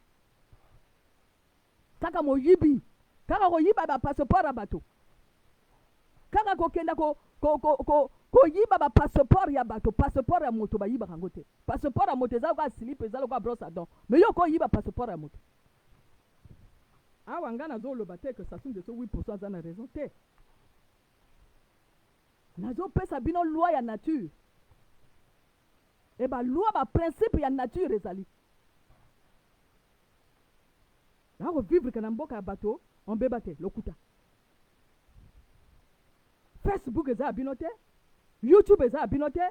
kaka moyibi, kaka koyiba bapasseport ya bato, kaka kokenda koyiba bapasseport ya bato. Passeport ya moto bayibaka yango te. Passeport ya moto eza lokola slip, eza lokola brosse à dents, mais yo koyiba passeport ya moto. Awa nga nazoloba te que Sassou Nguesso 8% aza na raison te. Nazopesa bino loi ya nature e baloi, baprincipe ya nature ezali nakovivre ka na mboka ya bato ombeba te. Lokuta. Facebook eza ya bino te, YouTube eza ya bino te.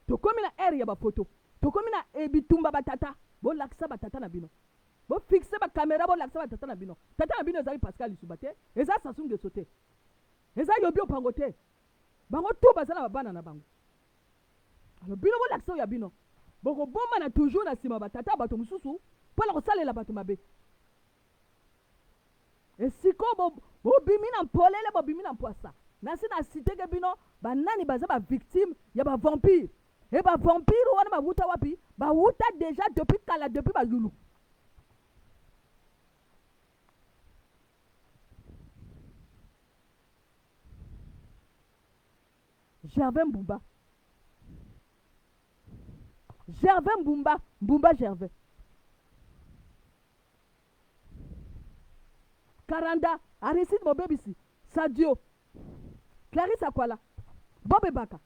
Tokomi na ère ya bafoto, tokomi na bitumba. Batata, bolakisa batata na bino, bofixe bakamera, bolakisa batata na bino. Tata na bino ezali Pascal Lisuba te, eza Sassou Nguesso te, eza Yobi Opango te. Bango tu baza na babana na bango. Alors bino bolakisa oyo ya bino. Bokobombana toujours na nsima batata ya bato mosusu mpona kosalela bato mabe. Esiko bobimi na mpolele, bobimi na mpwasa. Nasi na citeke bino banani baza bavictime ya bavampire. E bavampire wana bawuta wapi? Bawuta déjà depuis kala, depuis balulu. Gervais Mbumba, Gervais Mbumba, Mbumba Gervais, Karanda, Aristide Mobebisi, Sadio, Clarisse Akwala, Bob Ebaka,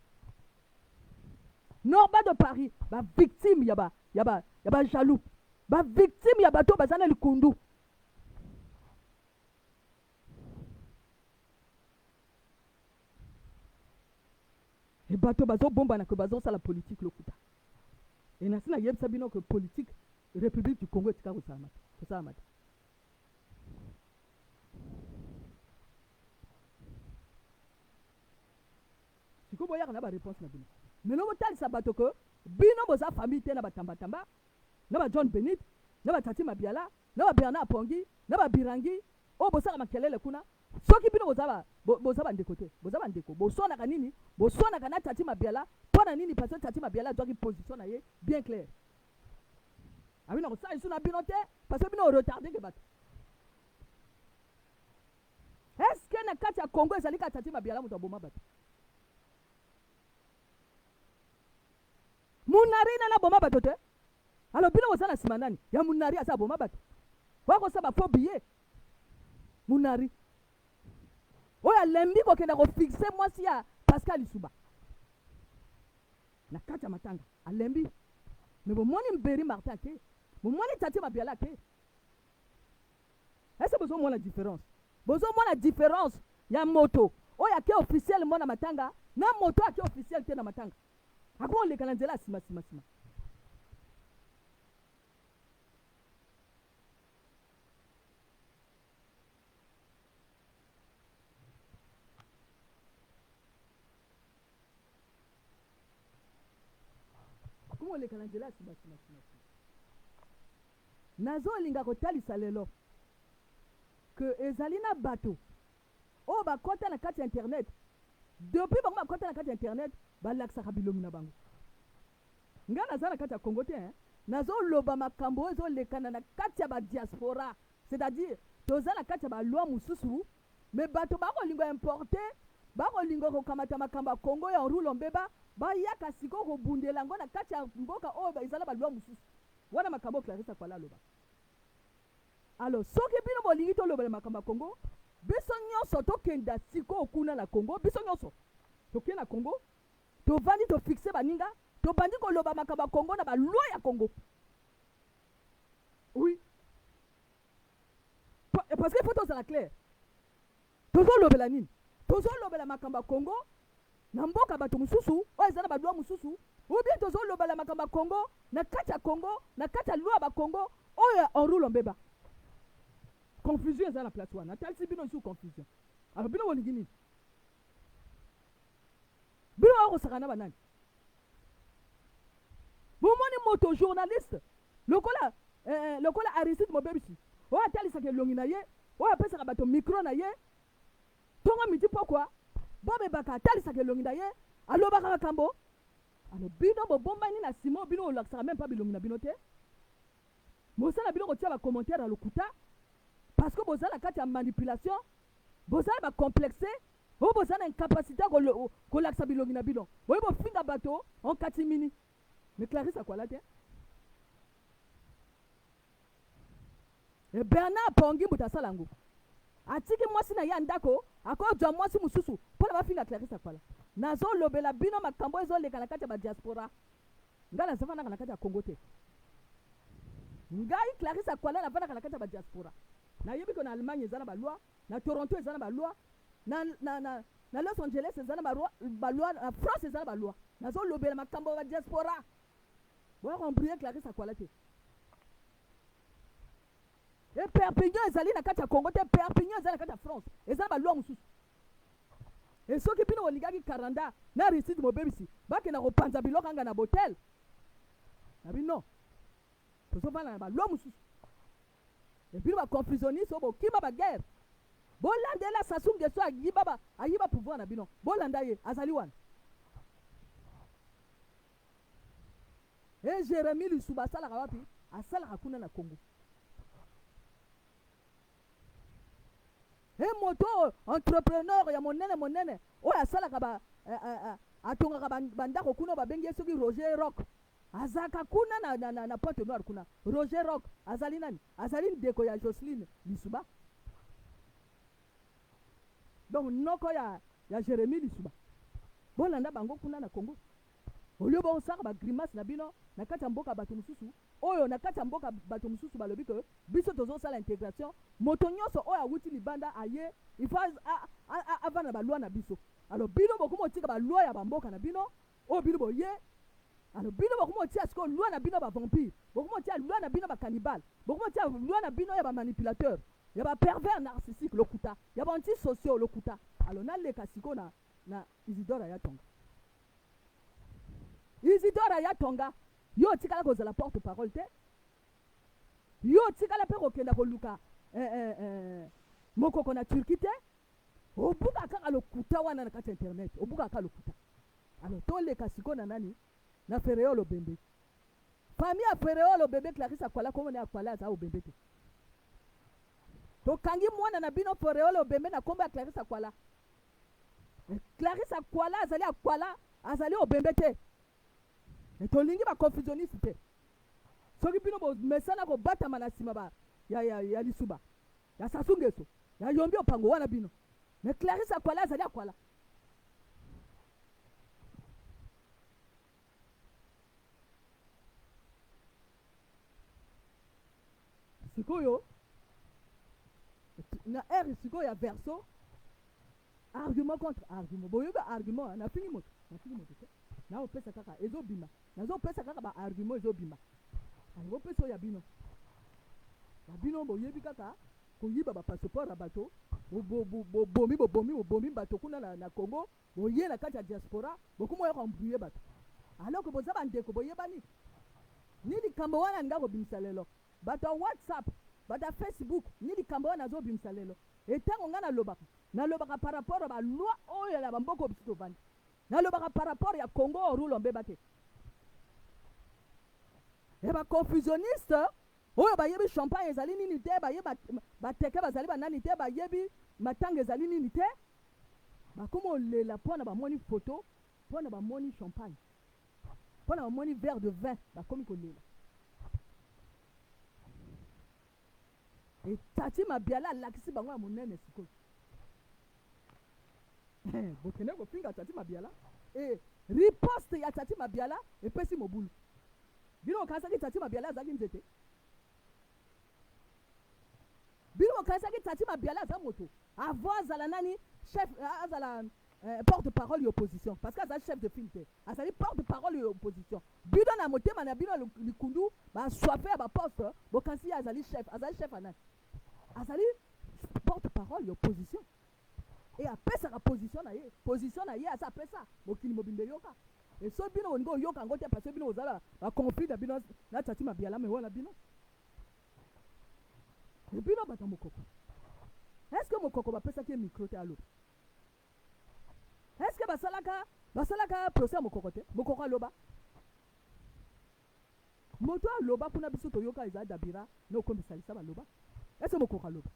Norba de Paris, ba victime ya ba jaloux, ba victime ya bato baza na likundu. E bato bazobombana ke bazosala politique, lokuta. E nasi nayebisa bino ke politique République du Congo etika kosalama te, kosalama te. Sikoyo boyaka na baréponse na bino. Melo botalisa bato ke bino boza famille te na batambatamba, na ba John Benit, na batati Mabiala, na ba Bernard Pongi, na babirangi oyo bosala makelele kuna. Soki bino boza bandeko te, boza bandeko, boswanaka nini? Boswanaka na Tati Mabiala mpo na nini? Parce que Tati Mabiala azwaki position na ye bien clair, abina kosala lisu na bino te, parce que bino oretarde ke bato. Est ce que na kati ya Congo ezali ka Tati Mabiala moto aboma bato? Munari nani aboma bato te? Alors bino boza na nsima nani ya Munari? Aza aboma bato, wakosala bafaux billet. Munari oyo alembi kokenda kofixe mwasi ya Pascal Lisuba na kati ya matanga, alembi. Me bomoni Mberi Martin te, bomoni Tati Mabiala te. Ese bozomona différence? Bozomona différence ya moto oyo ake officiellement na matanga na moto ake officiel te na matanga? Akoleka na nzela ya nsima, nsima, nsima. Akoma oleka na nzela ya nsima, nsima, nsima, nsima. Nazolinga kotalisa lelo ke ezali na bato oyo bakɔta na kati ya internet. Depuis bango bakɔta na kati ya internet, balakisaka bilongi na bango. Ngai naza na kati ya Congo te, hein? Nazoloba makambo oyo ezolekana na kati ya badiaspora, c'est-à-dire toza na kati ya baloi mosusu, me bato bakolinga importe, bakolinga kokamata makambo ya Congo ya Enrôle Mbeba, bayaka sikoyo kobundela yango na kati ya mboka oyo eza na baloi mosusu. Wana makambo oyo Clarisse Akwala aloba. Alors soki bino bolingi tolobela makambo ya Congo, biso nyonso tokenda sikoyo kuna na Congo. Biso nyonso tokende na Congo, tovandi, tofixe baninga, tobandi koloba makambo ya Congo na baloi ya Congo. Oui, parce que faut tozala clair. Tozolobela nini? Tozolobela makambo ya Congo na mboka bato mosusu oyo eza na baloi mosusu, ou bien tozolobela makambo ya Congo na kati ya Congo, na kati ya loi ya bacongo oyo ya Enrôle Mbeba? Confusion eza na place wana. Natalisi bino lisusu confusion. Alors bino bolingi nini? Bino bakosaka na banani? Bomoni moto journaliste lokola eh, eh, lokola Aristide Mobebisi oyo atalisaka elongi na ye, oyo apesaka bato micro na ye tongo midi pokwa, bobebaka atalisaka elongi na ye, alobaka makambo. Alors bino bobombani na nsima, bino bolakisaka meme pas bilongi na bino te. Mosala bino kotia ba commentaire ya lokuta parce que boza na kati ya manipulation, boza na ba complexe oyo boza na incapacité ya kolakisa bilongi na bino. Boye bofinga bato en catimini. Mais Clarisse akwala te. E Bernard Pongi moto asala yango. Atiki mwasi na ye ya ndako, akozwa mwasi mosusu mpo na bafinga Clarisse Akwala. Nazolobela bino makambo ezoleka na kati ya ba diaspora. Ngai nazafandaka na kati ya Congo te. Ngai Clarisse Akwala nafandaka na kati ya ba diaspora. Nayebi ko na Allemagne eza na ba loi, na Toronto eza na ba loi, na, na, na, na Los Angeles eza na ba loi, na France eza na ba loi. Nazolobela makambo ya ba diaspora. Boya ko Clarisse Akwala te. E Perpignan ezali na kati ya Congo te, Perpignan ezali na kati ya France, eza na ba loi mosusu. E soki bino bolingaki Karanda na Aristide Mobebisi bakenda kopanza biloko anga na botel na bino, tozovanda na ba loi mosusu. E bino ba confusionniste oyo bokima ba guerre, bolandela Sassou Nguesso ayiba ba ayiba pouvoir na bino, bolanda ye azali wana. E Jeremie Lisuba asalaka wapi? Asalaka kuna na Congo. E moto oyo entrepreneur ya monene monene oyo asalaka ba eh, eh, eh, atongaka bandako kuna babengi ye soki Roger Rock azalaka kuna na, na, na, na Pointe Noire kuna. Roger Rock azali nani? Azali ndeko ya Jocelyne Lisuba, donc noko ya, ya Jeremie Lisuba. Bolanda bango kuna na Congo. Au lieu bosaka ba grimace na bino na kati ya mboka bato mosusu oyo na kati ya mboka bato mosusu balobi ke biso tozosala integration, moto nyonso oyo awuti libanda aye il faut avanda na baloi na biso. Alors bino bokomi kotika baloi ya bamboka na bino oyo bino boye. Alors bino bokomi kotia sikoyo loi na bino ya bavampire, bokomi kotia loi na bino ya bacannibale, bokomi kotia loi na bino ya bamanipulateur, ya bapervers narcissique lokuta, ya baantisociaux lokuta. Alors naleka sikoyo na, na Isidore Ayatonga. Isidore Ayatonga, yo otikala kozala porte parole te, yo otikala mpe kokenda koluka eh, eh, eh, mokoko na Turquie te, obuka kaka lokuta wana na kati ya internet, obuka kaka lokuta. Alors toleka sikoyo na nani? Na Ferreol Obembe. Famille ya Ferreol Obembe, Clarisse Akwala, kombo na ye Akwala, aza Obembe te. Tokangi mwana na bino Ferreol Obembe na kombo ya Clarisse Akwala. Clarisse Akwala azali Akwala, azali Obembe te. E tolingi ba confusionniste te. Soki bino bomesana kobatama na nsima ba ya, ya, ya lisuba ya Sassou Nguesso ya Yombi Opango wana bino. Mais Clarisse Akwala azali Akwala. Sikoyo na ere sikoyo ya verso argument contre argument, boyebi argument, nafingi moto, nafingi moto te, naopesa kaka ezobima, nazopesa kaka ba argument ezobima. Bopesa oyo ya bino, ya bino boyebi kaka koyiba ba passeport ya bato, bobomi bobomi bobomi bato kuna na, na Congo, boye na kati ya diaspora bokomi oya koembrouiller bato alors que boza bandeko boyebani. Ni likambo wana alinga kobimisa lelo, bato ya WhatsApp, bato ya Facebook, ni likambo wana azobimisa lelo. Etango ngai nalobaka, nalobaka par rapport ya baloi oyo ya bamboka oyo biso tovandi, nalobaka par rapport ya Congo oyo rulo mbeba te. E baconfusionniste oyo bayebi champagne ezali nini te, bayebi bateke bazali banani te, bayebi matanga ezali nini te, bakomi olela mpona bamoni photo, mpona bamoni champagne, mpona bamoni verre de vin, bakomi kolela. Etati Mabiala alakisi bango ya monene sikoyo. Bokende kofinga Tati Mabiala e riposte ya Tati Mabiala epesi mobulu. Bino okanisaki Tati Mabiala azalaki nzete? Bino okanisaki Tati Mabiala aza moto avant azala nani chef, azala porte parole ya opposition, parce que aza chef de file te, azali porte parole ya opposition. Bino na motema na bino likundu, basoife ya baposte, bokanisi ye azali chef. Azali chef ya nani? Azali porte parole ya opposition e apesaka position na ye, position na ye aza apesa mokili mobimba eyoka. E soki bino bolingi oyoka yango te parce que bino bozala ba conflit na bino na Tati Mabiala me wana bino e bino bato ya mokoko. Est-ce que mokoko bapesaki ye micro te aloba? Est-ce que basalaka basalaka procès ya mokoko te? Mokoko aloba. Moto aloba kuna biso toyoka eza Dabira na okombi salisa baloba. Est-ce que mokoko aloba?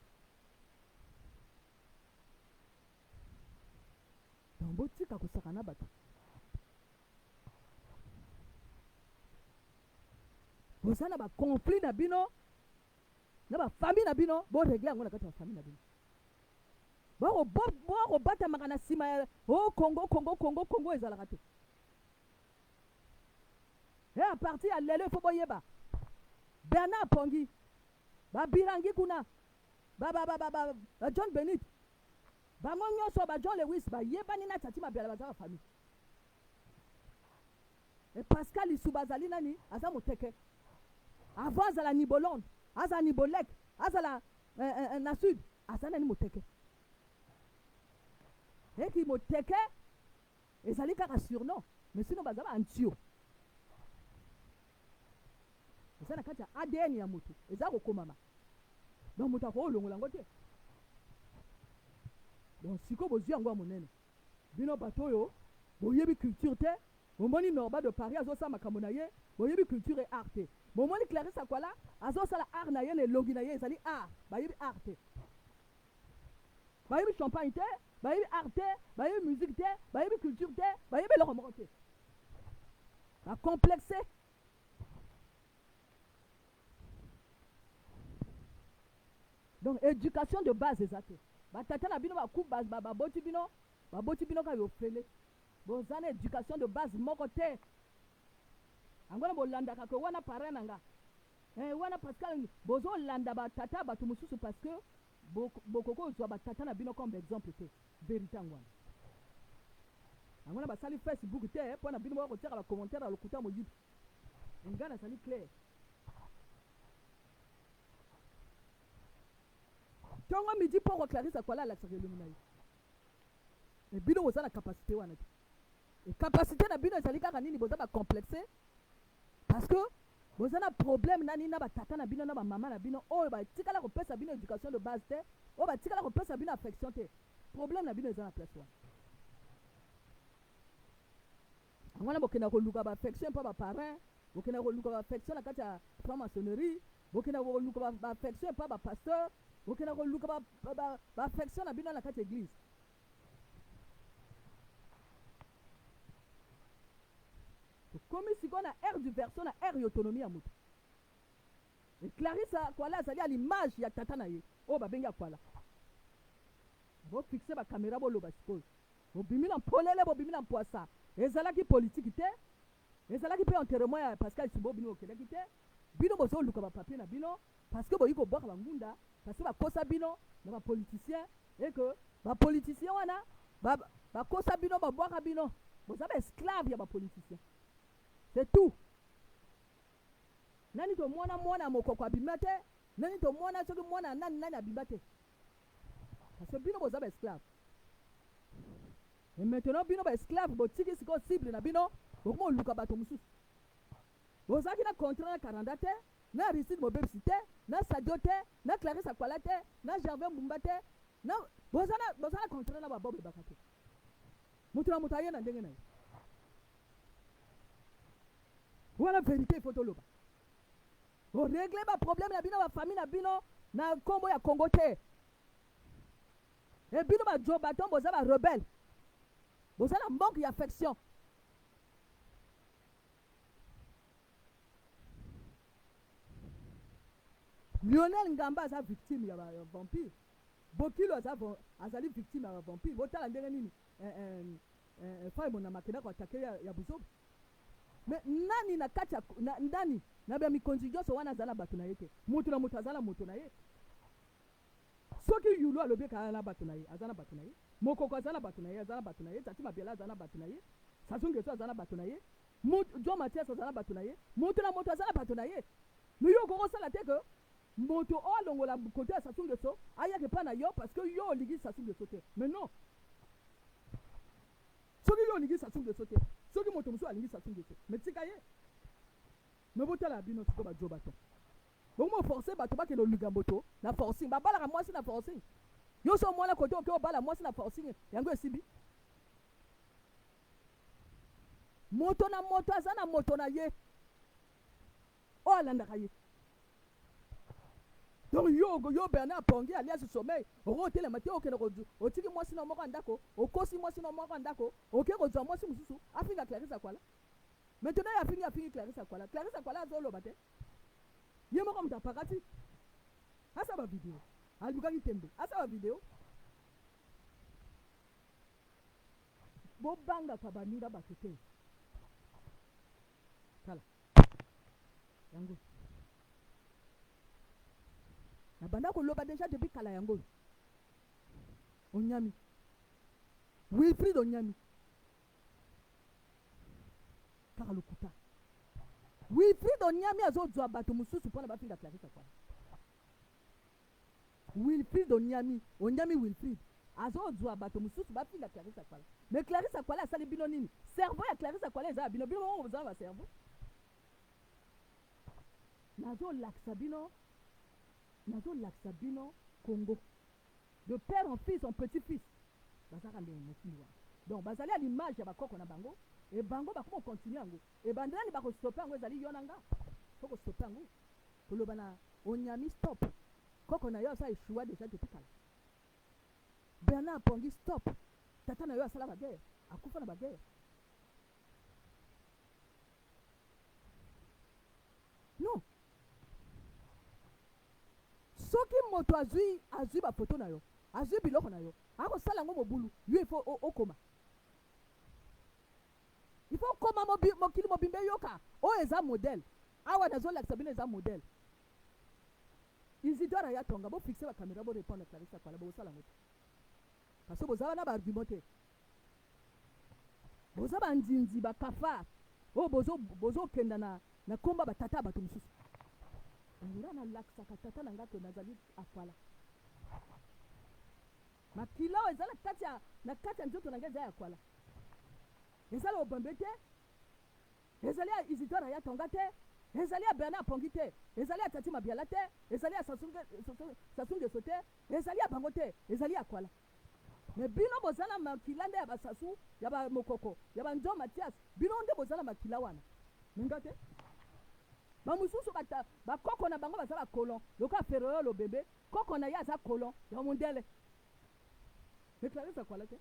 Donc botika kosaka na bato. Boza na ba conflit na bino na ba famille na bino, bo régler yango na kati ya famille na bino. Bokobatamaka na nsima ya o oh, Congo Congo Congo Congo ezalaka te. E à partir ya lelo il faut boyeba Bernard Pongi babirangi kuna ba ba ba ba ba, ba John Benit bango nyonso ba John Lewis bayebani na Tati Mabiala baza ba famille. E Pascal Lisuba azali nani? Aza moteke. Avant azala Nibolonde, azala Nibolek, azala eh, eh, eh, na sud, aza nani moteke. Eki moteke ezali kaka surnom, mais sinon baza ba antio. Eza na kati ya ADN ya moto, eza kokomama. Donc moto akolongola yango te. Donc sikoyo bozwi yango ya monene. Bino bato oyo boyebi culture te, bomoni Norba de Paris azosala makambo na ye, boyebi culture et art te. Bomoni Clarisse Akwala azosala art na ye na elongi na ye ezali art, bayebi art te. Bayebi champagne te, bayebi art te, bayebi musique te, bayebi culture te, bayebi eloko moko te. Ba complexe. Donc education de base eza te. Ba tata na bino baku baboti bino, baboti bino kaka ofele. Boza na education de base moko te. Yango wana bolandaka ke wana parrain na nga. Eh, wana Pascal bozolanda ba tata bato mosusu parce que bokoki kozwa ba tata na bino comme exemple te. Verite yango wana. Yango wana basali Facebook te mpo na bino bokotiaka ba commentaire ya lokuta moyibi. Nga nazali clair. Tongo midi pokwa Clarisse Akwala alakisaka elongi na ye. E bino boza na capacité wana te. E capacité na bino ezali kaka nini? Boza ba complexe parce que boza na problème na nini na ba tata na bino na ba mama na bino oyo batikala kopesa bino éducation de base te, oyo batikala kopesa bino affection te. Problème na bino eza na place wana. Yango wana bokenda koluka ba affection epa ba parrain, bokenda koluka ba affection na kati ya franc-maçonnerie, bokenda koluka ba affection epa ba pasteur, bokenda koluka ba affection na bino na kati ya eglise. Tokomi sikoyo na ère du verso, na ère ya autonomie ya moto. Et Clarisse Akwala azali à l'image ya tata na ye oyo babengi Akwala. Bo fixe ba camera boloba sikoyo. Bobimi na mpolele, bobimi na mpwasa. Ezalaki politique te, ezalaki mpe enterrement ya Pascal Tshibo bino bokendaki te. Bino bozoluka ba papier na bino parce que boyi kobwaka ba ngunda, parce que bakosa bino na ba politiciens et que ba politiciens wana ba bakosa bino, babwaka bino. Boza ba esclave ya ba politiciens. C'est tout. Nani tomona mwana mokoko abima te, nani tomona soki mwana nani nani abima te. Parce que bino boza ba esclave. Et maintenant bino ba esclave botiki sikoyo cible na bino, bokoma oluka bato mosusu. Bozalaki na contrat na Karanda te, na Aristide Mobebisi te, na Sadio te, na Clarisse Akwala te, na Gervais Mbumba te, na boza na boza na contrat na ba Bob Ebaka te. Moto na moto aye na ndenge na ye. Wana verite il faut toloba. Bo régler ba problème na bino ba famille na bino na kombo ya Congo te. Et bino ba Djobaton boza ba rebelle. Boza na manque ya affection. Lionel Ngamba aza victime ya ba vampire. Bokilo aza azali victime ya ba vampire. Botala ndenge nini eh, eh, eh, Faye Monama akenda ko attaquer ya, ya buzoba. Mais nani na kati ya na, nani na ba mikonzi nyonso wana aza na bato na ye te. Moto na moto aza na moto na ye. Soki Yulu alobi eke aza na bato na ye, aza na bato na ye. Mokoko aza na bato na ye, aza na bato na ye. Tati Mabiala aza na bato na ye. Sassou Nguesso aza na bato na ye. John Mathias aza na bato na ye. Moto na moto aza na bato na ye. Mais yo okoki kosala te que Moto oyo alongola kote ya Sassou Nguesso ayaka epai na yo parce que yo olingi Sassou Nguesso te. Mais non. Soki yo olingi Sassou Nguesso te, soki moto mosusu alingi Sassou Nguesso, mais tika ye. Mais botala bino sikoyo ba djobaton. Bongo forcer bato bakende oluka moto na forcing. Babalaka mwasi na forcing. Yo so mwana kote oke obala mwasi na forcing, yango esimbi. Moto na moto aza na moto na ye oyo alandaka ye. Donc yo yo Bernard Pongi alias Sommeil okotelema te okende otiki mwasi na moko ya ndako, okosi mwasi na moko ya ndako, oke kozwa mwasi mosusu afinga Clarisse Akwala. Maintenant ye afingi afingi Clarisse Akwala. Clarisse Akwala azoloba te. Ye moko moto apakati. Asa ba video. Alukaki tembe. Asa ba video. Bobangaka baninga bato te. Tala. Yango. Nabanda koloba deja depuis kala yango. Onyami. Wilfried Onyami. Kaka lokuta. Wilfried Onyami azozwa bato mosusu mpona bafinga Clarisse Akwala. Wilfried Onyami, Onyami Wilfried azozwa bato mosusu bafinga Clarisse Akwala. Mais Clarisse Akwala asali bino nini? Cerveau ya Clarisse Akwala eza ya bino, bino moko boza na ba cerveau. Nazolakisa bino, nazolakisa bino Congo. De père en fils en petit fils bazalaka ndenge motindo wana. Donc bazali à l'image ya bakoko na bango et bango bakoma continuer yango. Et bandani bako stopper yango ezali yo na nga. Faut ko stopper yango. Koloba na Onyami stop. Koko na yo asa echoua déjà depuis kala. Bernard Pongi stop. Tata na yo asala ba guerre, akufa na ba guerre. Non. Soki moto azui azui ba photo na yo, azui biloko na yo, akosala yango mobulu, yo il faut okoma. Il faut okoma mokili mobimba eyoka. Oyo eza modèle. Awa nazolakisa bino eza modèle. Isidore aya tonga, bo fixer ba camera bo répondre Clarisse Akwala, bokosala yango te. Parce que boza na ba argument te. Boza ba nzinzi ba cafard oyo bozo bozo kenda na na komba ba tata ya bato mosusu. Nga nalakisaka tata na nga ke nazali akwala. Makila oyo eza na kati ya na kati ya nzoto na nga eza ya akwala. Eza ya Obambe te, ezali ya Isidore ya Tonga te, ezali ya Bernard Pongi te, ezali ya Tati Mabiala te, ezali ya Sassou Nguesso te, ezali ya bango te, ezali ya Akwala. Mais bino boza na makila nde ya ba Sassou, ya ba Mokoko, ya ba Nzo Mathias, bino nde boza na makila wana. Mais nga te. Ba mosusu ba, ba koko na bango baza ba colon, lokola Ferreol Lobembe, koko na ye aza colon ya mondele. Mais Clarisse Akwala te.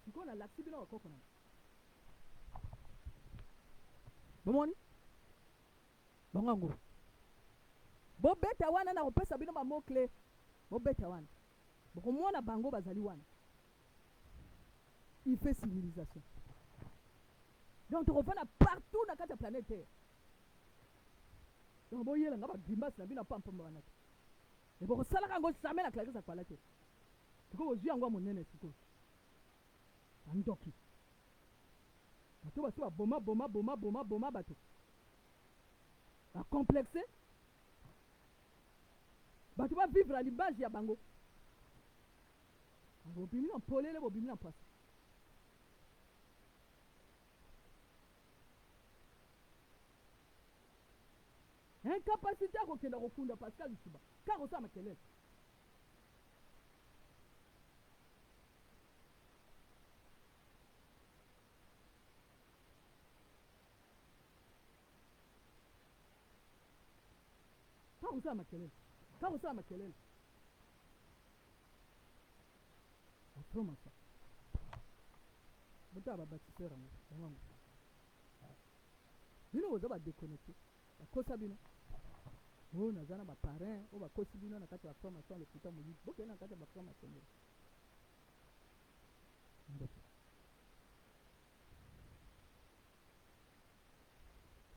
Sikoyo nalakisi bino ba koko na nga. Bomoni? Bango yango. Bobeta wana na kopesa bino ba mots clés. Bobeta wana. Bokomona bango bazali wana. Il fait civilisation. Donc tokovanda partout na kati ya planète Terre. Donc boyela nga ba grimace na bino pampamba wana te. Et bokosalaka yango jamais na Clarisse Akwala te. Sikoyo bozwi yango ya monene sikoyo. Bandoki. Bato basi baboma boma boma boma boma bato. Ba complexe. Bato ba vivre à l'image ya bango. Bobimi na polele, bobimi na mpwasa. Incapacité ya kokenda kokunda Pascal Lissouba, kaka kosala makelele. Kaka kosala makelele, kaka kosala makelele. Ba franc-maçon. Botala ba bâtisseur yango, yango yango. Bino boza ba déconnecté. Bakosa bino. Oyo naza na ba parrain oyo bakosi bino na kati ya ba franc-maçon lokuta moyibi. Bokende na kati ya ba franc-maçonnerie.